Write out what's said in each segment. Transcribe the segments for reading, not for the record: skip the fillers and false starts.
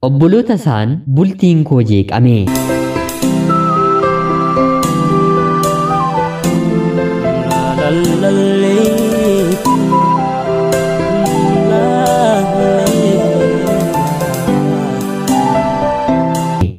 Obboloota isaan bultiin koo jeeqame.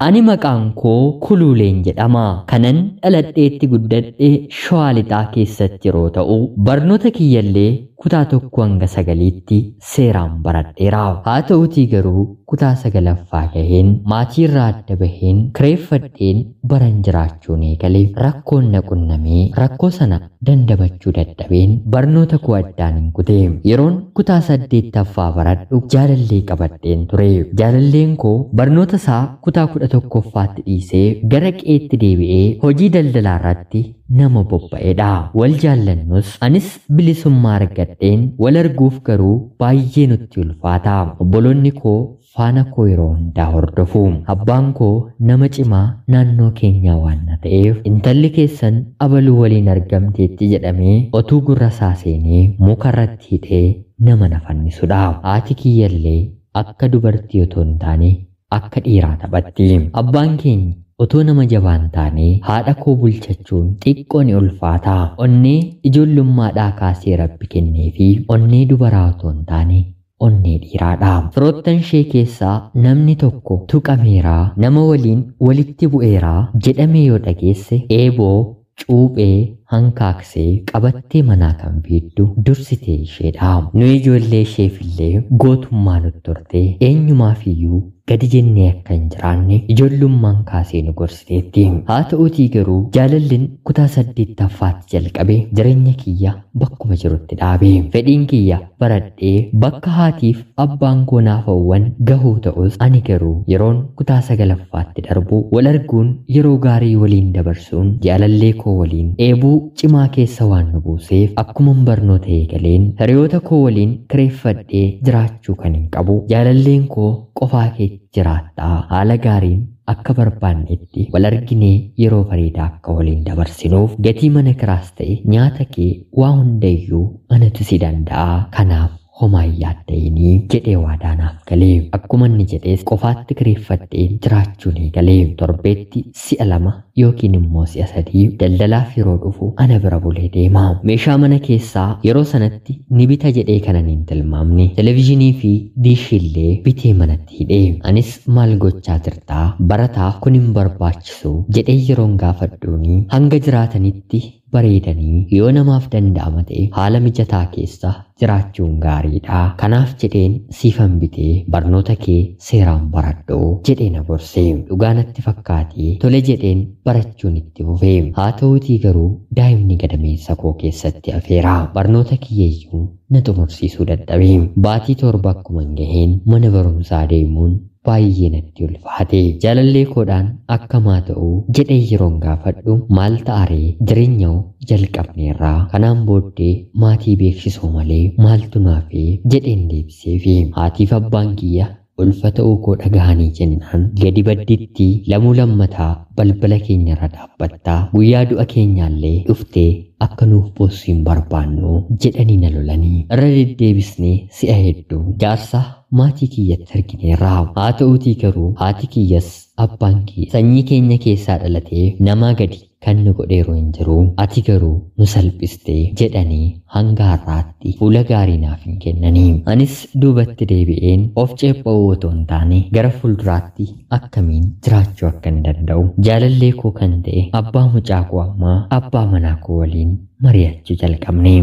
Ani maqaan koo Kuluuleen jedhama. Kanan dhaladheetti guddadhe Shawaa Lixaa keessatti yeroo ta'u, barnoota kiyyallee kutaa 1 hanga 9tti seeraan baradheera. Haa ta'utii garuu kutaa 9ffaa gaheen maatiirraa adda baheen kireeffadheen baran jiraachuun eegale. Rakkoon na qunnamee rakkoo sana dandamachuu dadhabeen barnoota koo addaan hin kute. Yeroon kutaa 8ffaa baradhu jaalallee qabadheen ture. Jaalalleen koo barnoota isaa kutaa 11ffaatti dhiisee gara qe'eetti deebi'ee hojii daldalaa irratti nama bobba'edha. Wal jaallannus anis bilisummaa argadheen wal arguuf garuu baay'ee nutti ulfaata. Obboloonni koo faana koo yeroo hundaa hordofu. Abbaan koo nama cimaa naannoo keenyaa waan na ta'eef intalli keessan abaluu waliin argamteetti jedhamee otuu gurra isaa seenee muka irratti hidhee nama na fannisudha. Haati kiyyallee akka dubartii otoo hin taane akka dhiiraa taphatti. Abbaan keenya otoo nama jabaan taane haadha koo bulchachuun xiqqoo ni ulfaata. Onnee ijoollummaadhaa kaasee Rabbi kennee fi onnee dubaraa otoo hin taane onnee dhiiraadha. Firoottan ishee keessaa namni tokko tuqameeraa, nama waliin walitti bu'eeraa jedhamee yoo dhageesse eeboo cuuphee hankaaksee qabattee manaa kan fiiddu dursitee isheedha. Nu ijoollee isheefillee gootummaa nutti turte, eenyumaaf iyyuu gadi jennee akka hin jiraanne ijoollummaan kaasee nu gorsiteetti. Haa ta'uutii garuu jaalallin kutaa 8ffaatti jalqabe jireenya kiyya bakkuma jirutti dhaabe. Fedhiin kiyya baradhee bakka haatiif abbaan koo naaf hawwan gahuu ta'us ani garuu yeroon kutaa 9ffaatti darbu wal arguun yeroo gaarii waliin dabarsuun jaalallee koo waliin dheebuu cimaa keessa waan nu buuseef akkuman barnoota eegaleen hiriyoota koo waliin kireeffadhee jiraachuu kan hin qabu. Jaalalleen koo qofaa kee jiraattaa, haala gaariin akka barbaannetti wal arginee yeroo bareedaa akka waliin dabarsinuuf gatii mana kiraas ta'e nyaata kee waa hundayyuu anatu si danda'a, kanaaf homaa hin yaadda'inii jedhee waadaa naaf galee. Akkuma inni jedhees qofaatti kireeffadhee jiraachuun eegalee. Torbeetti si'a 2 yookiin immoo si'a 3 daldalaaf yeroo dhufu ana bira bulee deema. Meeshaa mana keessaa yeroo sanatti ni bita jedhee kanan hin tilmaamne televezyiinii fi diishiillee bitee manatti hidhee. Anis maal gochaa jirtaa, barataaf kun hin barbaachisu jedhee yeroon gaafadhuuni hanga jiraatanitti bareedanii yoo namaaf danda'ama ta'e haala mijataa keessa jiraachuun gaariidha. Kanaaf jedheen siifan bitee barnoota kee seeraan baradhu jedhee na gorse. Dhugaa natti fakkaatee tole jedheen barachuun itti fufee. Haa ta'uutii garuu daa'imni gadameessa koo keessatti hafeera. Barnoota kiyyeeyyuu na xumursiisuu dadhabe. Baatii 7 akkuma hin gaheen mana barumsaa deemuun baay'ee natti ulfaate. Jaalallee koodhaan akkamaa ta'uu jedhee yeroon gaafadhu maal ta'aree jireenya jalqabneerraa, kanaan booddee maatii beeksisuu malee maaltu naafee jedheen deebiseefi. Haatiif abbaan kiyya ulfa ta'uu koo dhagahanii jennaan gadi badditti lamuu lammataa balbala keenyarra dhaabbattaa, guyyaa du'a keenyaallee dhuftee akka nuuf boossu hin barbaannu jedhanii na lolanii. Irra deddeebisnee si'a hedduu jaarsa maatii kiyyatti argineerra. Haa ta'uutii garuu haati kiyyas abbaan kiyya sanyii keenya keessaa dhalatee namaa gadi kan nu godheeru hin jiru, ati garuu nu salphistee jedhanii hanga har'aatti fuula gaarii naaf hin kennanii. Anis duubatti deebi'een of ceepha'uu otoo hin taane gara fuulduraatti akkamiin jiraachuu akka hin danda'u jaalallee koo kan ta'e abbaa mucaa koo ammaa abbaa manaa koo waliin mari'achuu jalqabne.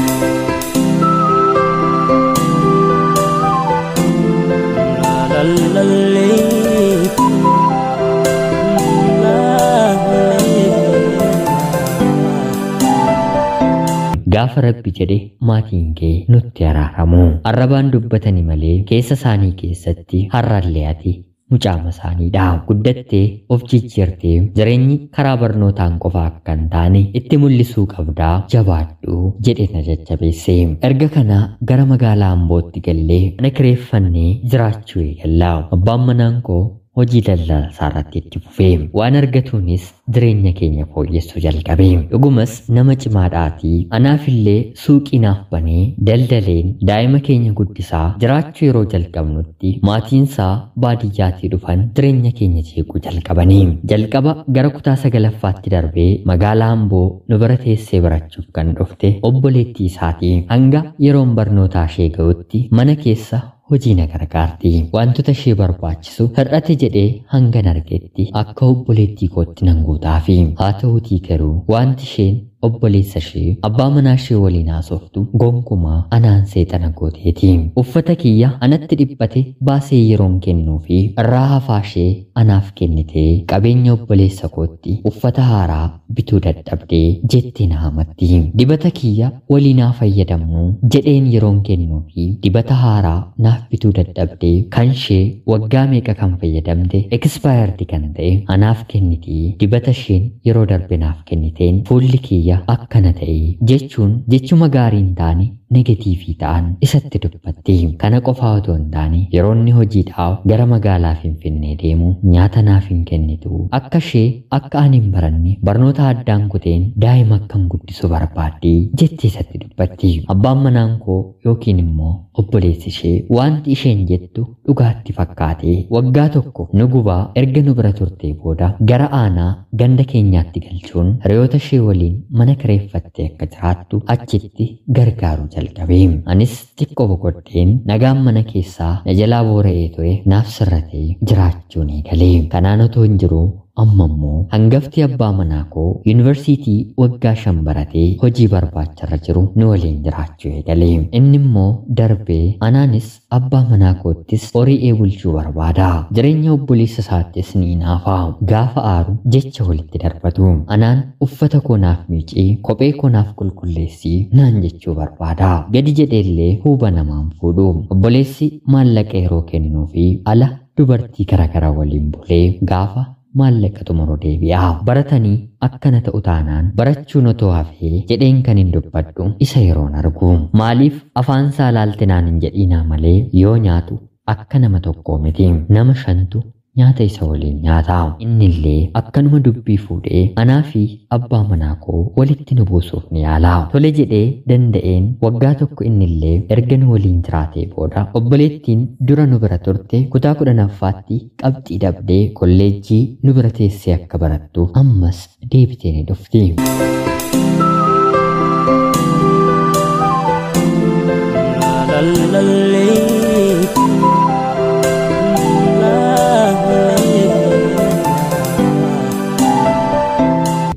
Gaafa Rabbi jedhe maatiin kee nutti araaramu. Arrabaan dubbatani malee keessa isaanii keessatti har'allee ati mucaama isaaniidha. Guddattee of jijjiirtee jireenyi karaa barnootaan qofa akka hin taane itti mul'isuu qabdaa, jabaadhu jedhee na jajjabeesse. Erga kana gara magaalaa Ambootti gallee mana kireeffannee jiraachuu eegalla. Abbaan manaan koo hojii daldala isaarratti itti fufee waan argatuunis jireenya keenya fooyyessuu jalqabe. Dhugumas nama cimaadhaatii anaafillee suuqii naaf banee daldaleen daa'ima keenya guddisaa jiraachuu yeroo jalqabnutti maatiinsaa baadiyyaatii dhufan jireenya keenya jeequu jalqabanii. Jalqaba gara kutaa sagalaffaatti darbee magaalaa Amboo nu bira teessee barachuuf kan dhufte obboleettii isaatii hanga yeroon barnootaa ishee ga'utti mana keessa hojii na gargaarti. Wantoota ishee barbaachisu hir'ate jedhee hangan argetti akka obboleettii kootti nan guutaafi. Haa ta'uutii garuu wanti isheen obboleessa ishee abbaa manaa ishee waliin haasoftu gonkumaa anaan seexana gooteeti. Uffata kiyya anatti dhiphate baasee yeroon kennuu fi irraa hafaa ishee anaaf kennitee qabeenya obboleessa kootti uffata haaraa bituu dadhabdee jettee na hamatti. Dibata kiyya waliin haa fayyadamnu jedheen yeroon kennuu fi dibata haaraa naaf bituu dadhabdee kan ishee waggaa meeqa kan fayyadamte ekspaayaardi kan ta'e anaaf kennitii dibata isheen yeroo darbe naaf kenniteen fuulli kiyya akkana ta'e jechuun jechuma gaarii hin taane negatiivii ta'an isatti dubbatti. Kana qofaa otoo hin taane yeroo inni hojiidhaaf gara magaalaa Finfinnee deemu nyaata naaf hin kennitu. Akka ishee akka ani hin baranne barnoota addaan kuteen daa'ima akkan guddisu barbaaddi jettee isatti dubbatti. Abbaan manaan koo yookiin immoo obboleessi ishee wanti isheen jettu dhugaatti fakkaate waggaa tokko nu gubaa erga nu bira turtee booda gara aanaa ganda keenyaatti galchuun hiriyoota ishee waliin mana kireeffattee akka jiraattu achitti gargaaruu jalqabe. Anis xiqqoo boqodheen nagaan mana keessaa na jalaa boora'ee ture naaf sirratee jiraachuu ni galee. Kanaan otoo hin jiruu amma immoo hangafti abbaa manaa koo yuunivarsiitii waggaa 5 baratee hojii barbaacharra jiru nu waliin jiraachuu eegale. Inni immoo darbee anaanis abbaa manaa koottis horii bulchuu barbaada. Jireenya obboleessa isaattis ni hinaafa. Gaafa aaru jecha walitti darbatu. Anaan uffata koo naaf miicii, kophee koo naaf qulqulleessii naan jechuu barbaada. Gadi jedheellee huuba namaan fuudhu. Obboleessi maallaqa yeroo kennuu fi ala dubartii garaagaraa waliin bulee gaafa maallaqa xumuru deebi'a. Baratanii akkana ta'u taanaan barachuun otoo hafee jedheen kan hin dubbadhu isa yeroon argu. Maaliif afaan isaa laalte naan hin jedhiinaa malee yoo nyaatu akka nama tokkoo miti. Nama shantu nyaata isa waliin nyaata. Innillee akkanuma dubbii fuudhee anaa fi abbaa manaa koo walitti nu buusuuf ni yaala. Tole jedhee danda'een waggaa tokko innillee erga nu waliin jiraatee booda obboleettiin dura nu bira turte kutaa 10ffaatti qabxii dhabdee kolleejjii nu bira teessee akka barattuuf ammas deebitee ni dhufti.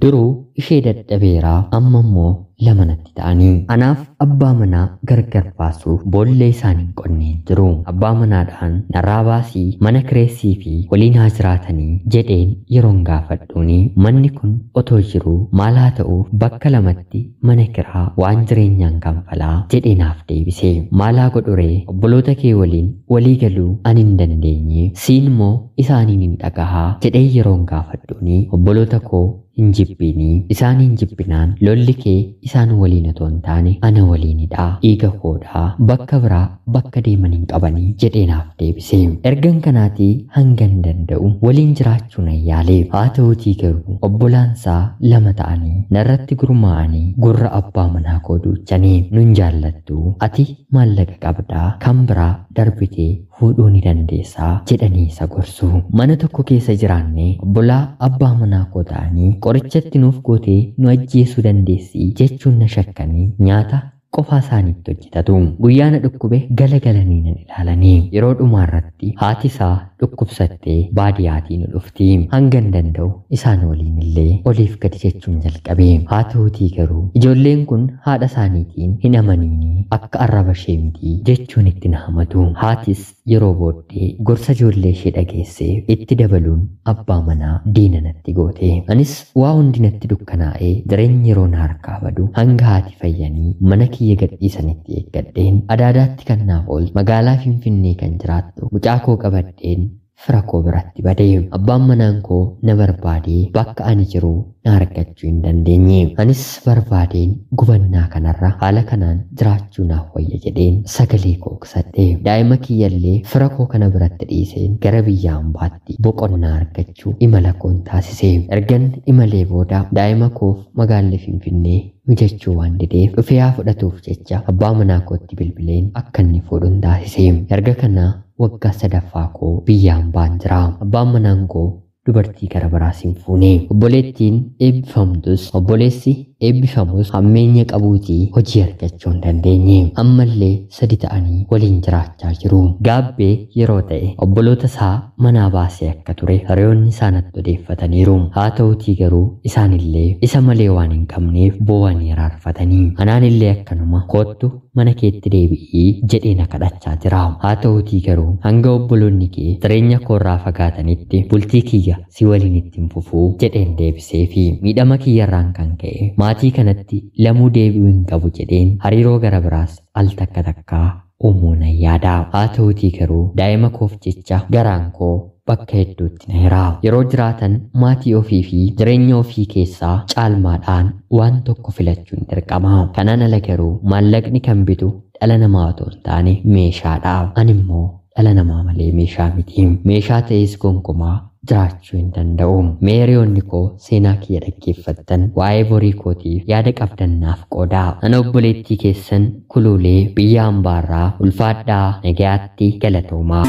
Duruu ishee dadhabeeraa amma immoo lama natti ta'anii anaaf abbaa manaa gargar baasuuf boollee isaanii qonnee jiru. Abbaa manaadhaan narraa baasii mana kireessii fi waliin haa jiraatanii jedheen yeroon gaafadhuuni manni kun otoo jiruu maal haa ta'uuf bakka lamatti mana kiraa waan jireenyaan kanfalaa jedhee naaf deebise. Maal haa godhuree obboloota kee waliin walii galuu ani hin dandeenye siin immoo isaaniin hin dhagahaa jedhee yeroon gaafadhuuni obboloota koo hin jibbiinii isaan hin jibbinaan lolli kee isaan waliin otoo hin taane ana waliinidha dhiiga koodhaa bakka biraa bakka deeman hin qabanii jedhee naaf deebise. Ergan kanaatii hangan danda'u waliin jiraachuu nan yaale. Haa ta'uutii garuu obbolaansaa lama ta'anii narratti gurmaa'anii gurra abbaa manaa koo duuchanii nun jaallattu ati maallaqa qabdaa kan biraa darbitee fuudhuu ni dandeessaa jedhanii isa gorsu. Mana tokko keessa jiraannee obbolaa abbaa manaa koo ta'anii qorichatti nuuf gootee nu ajjeesuu dandeessi jechuun na shakkanii nyaata qofaa isaaniitti hojjetatu. Guyyaa na dhukkube galagalanii nan ilaalanii yeroo dhumaarratti haati isaa dhukkubsattee baadiyyaatii nu dhufti. Hangan danda'u isaan waliin illee oliif gadi jechuun jalqabe. Haa ta'uutii garuu ijoolleen kun haadha isaaniitiin hin amaniini akka arraba ishee miti jechuun itti na hamatu. Haatis yeroo booddee gorsa ijoollee ishee dhageessee itti dabaluun abbaa manaa diina natti goote. Anis waa hundi natti dukkanaa'ee jireenyi yeroo na harkaa badu hanga haati fayyanii mana kiyya gadhiisanitti eeggadheen adaadaatti kan naaf ooltu magaalaa Finfinnee kan jiraattu mucaa koo qabadheen fira koo biratti badee. Abbaan manaan koo na barbaadee bakka ani jiru na argachuu hin dandeenye. Anis barbaadeen gubannaa kanarra haala kanaan jiraachuu naaf wayya jedheen sagalee koo dhoksadhe. Daa'ima kiyyallee fira koo kana biratti dhiiseen gara biyya hambaatti boqonnaa argachuu imala koon taasise. Ergan imalee booda daa'ima koof magaalli Finfinnee mijachuu waan dideef dhufee haa fudhatuuf jecha abbaa manaa kootti bilbileen akka inni fuudhuun taasise. Erga kana waggaa sadaffaa koo biyya hambaan jira. Abbaan manaan koo dubartii gara biraas hin fuune. Obboleettiin eebbifamtus obboleessi eebbifamus hammeenya qabuutii hojii argachuu hin dandeenye. Ammallee sadi ta'anii waliin jiraachaa jiru. Gaabbee yeroo ta'e obboloota isaa manaa baasee akka ture hiriyoonni isaa natti odeeffataniiru. Haa ta'uutii garuu isaanillee isa malee waan hin qabneef boo'anii araarfatanii. Anaanillee akkanuma koottu mana keetti deebi'ii jedhee na kadhachaa jira. Haa ta'uutii garuu hanga obboloonni kee jireenya koorraa fagaatanitti bultii kiyya si waliin ittiin fufuu jedheen deebisee fi miidhama kiyyarraan kan ka'e maatii kanatti lamuu deebi'uu hin qabu jedheen hariiroo gara biraas al takka takkaa uumuu nan yaada. Haa ta'uutii garuu daa'ima koof jecha garaan koo bakka hedduutti na hira. Yeroo jiraatan maatii ofii fi jireenya ofii keessaa caalmaadhaan waan tokko filachuun dirqama. Kanaan ala garuu maallaqni kan bitu dhala namaa otoo hin taane meeshaadha. Ani immoo dhala namaa malee meeshaa miti. Meeshaa ta'es gonkumaa jiraachuu hin danda'u. Mee hiriyoonni koo seenaa kiyya dhaggeeffattan waa'ee borii kootiif yaada qabdannaaf qoodaa. Ana obboleettii keessan Kuluulee biyya hambaarraa ulfaadhaa nagayaatti galatoomaa.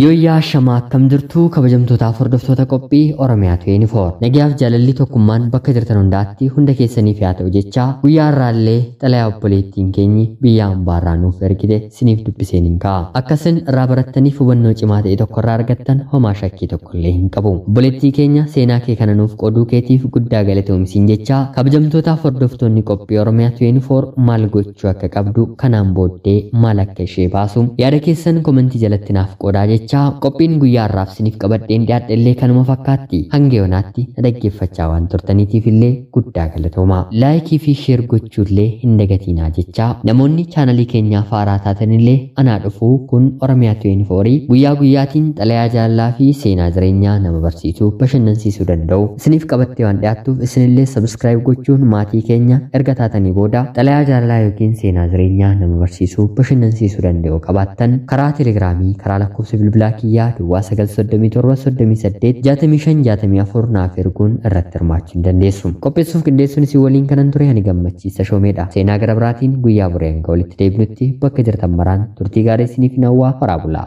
Yooyyaa shamaa akkam jirtu kabajamtootaaf hordoftoota qophii Oromiyaa 24. Nagayaaf jaalalli tokkummaan bakka jirtan hundaatti hunda keessaniif haa ta'u jecha guyyaa har'aallee xalayaa obboleettiin keenyi biyya hambaarraa nuuf ergite siniif dubbiseen hin ka'a. Akkasin irraa barattaniif hubannoo cimaa ta'e tokko irraa argattan homaa shakkii tokko illee hin qabu. Obboleettii keenya seenaa kee kana nuuf qooduu keetiif guddaa galatoomsiin jecha kabajamtootaaf hordoftoonni qophii Oromiyaa 24 maal gochuu akka qabdu kanaan booddee maal akka ishee baasu yaada keessan komentii jalatti naaf qoodaa jecha qophiin guyyaa har'aaf siniif qabadheen dhiyaadhe illee kanuma fakkaatti. Hanga yoonaatti na dhaggeeffachaa waan turtaniitiif illee guddaa galatooma. Laayikii fi sheer gochuu illee hin dagatiinaa jecha namoonni chaanalii keenyaaf haaraa taatan illee anaa dhufuu kun Oromiyaa 24 guyyaa guyyaatiin xalayaa jaalalaa fi seenaa jireenyaa nama barsiisuu bashannansiisuu danda'u isiniif qabattee waan dhiyaattuuf isinillee sabskiraayib gochuun maatii keenya erga taatanii booda xalayaa jaalalaa yookiin seenaa jireenyaa nama barsiisuu bashannansiisuu danda'u qabaattan karaa telegiraamii karaa lakkoofsa bilbilaa kiyyaa duwwaa 937 38 65 64 naaf erguun irratti hirmaachuu hin dandeessu. Qopheessuuf qindeessuun isin waliin kanan ture ani Gammachiisa Shoomeedha. Seenaa gara biraatiin guyyaa boree hanga walitti deebinutti bakka jirtan maraan turtii gaarii isiniif hawwaa horaa bulaa.